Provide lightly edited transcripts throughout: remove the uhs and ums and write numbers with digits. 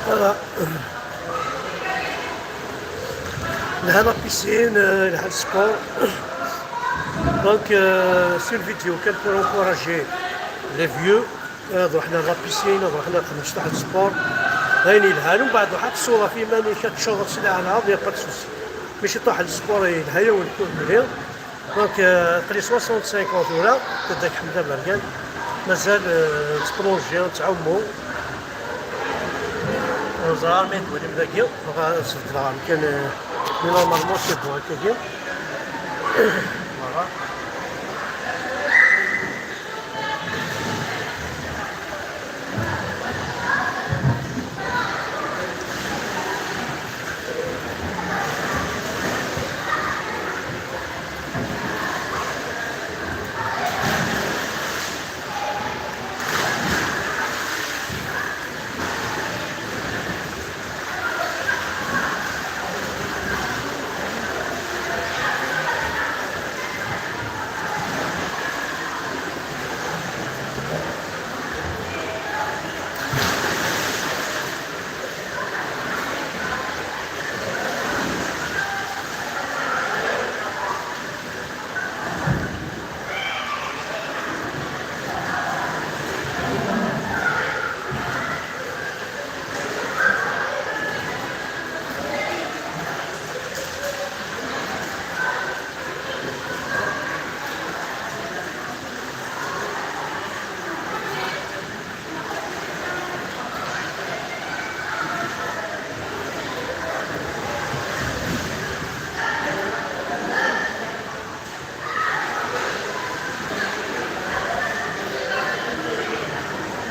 Voilà. لها la piscine, لها ال sport. Donc c'est vidéo كان pour encourager les vieux. رحنا la piscine, رحنا نخدم واحد ال sport غين يلهان, ومن بعد واحد الصورة في ماني كتشوط سلعة على y a pas de souci, ماشي طاح ال sport يلهي ونكون مليح. Donc قري 65 ولا تداك حمد بركان مازال تبلونجي تعومو زهر ما يدولي مذاكي غا كان, mais normalement c'est bon هكاكي. Voilà.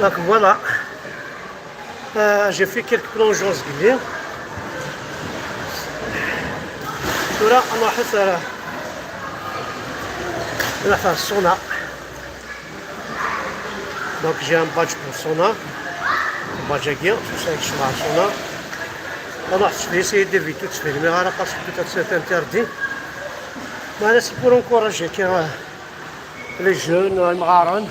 Donc voilà, j'ai fait quelques plongeons صغيرين. ثورة أنا راح ال sauna. Donc j'ai un badge pour sauna. Badge هاكي, tout ça avec sauna. أنا je vais essayer d'éviter de filmer parce que peut-être c'est interdit. Mais c'est pour encourager les jeunes, المغارن.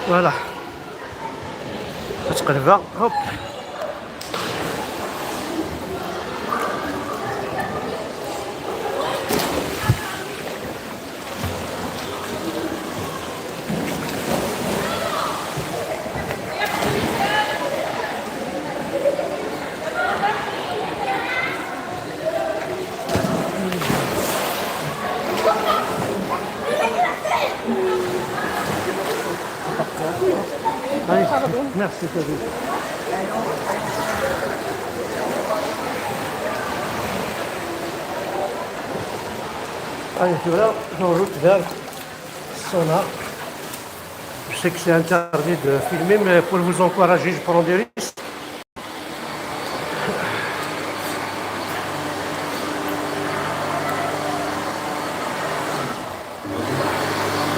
Voilà. تقلبها hop. Allez, merci Fabien. Allez, voilà, en route vers sauna. Je sais que c'est interdit de filmer, mais pour vous encourager, je prends des risques.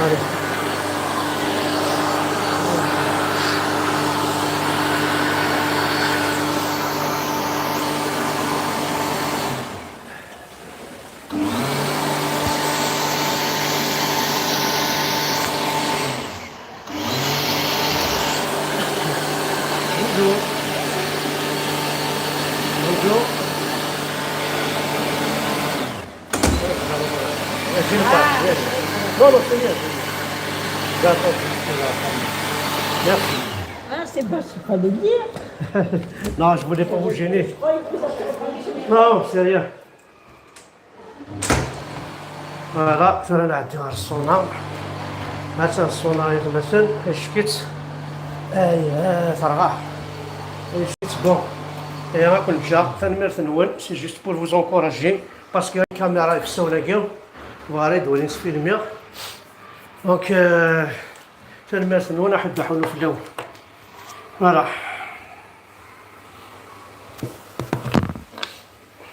Allez. Bonjour. Bonjour. Non, non, c'est bien. J'attends Merci. Ah, c'est pas ce qu'il fallait dire. Non, je voulais pas vous gêner. Je croyais que vous aviez Non, c'est rien. Voilà, ثورة نعدي على الصونا. مثلا الصونا مثلا شكيت اي فرغة شكيت bon. Et راكم déjà تنميرت نون, c'est juste pour vous encourager parce que الكاميرا في السونا كي واريد ولي نسفيلمي. Donc تنميرت نون احد حولو في الاول. Voilà.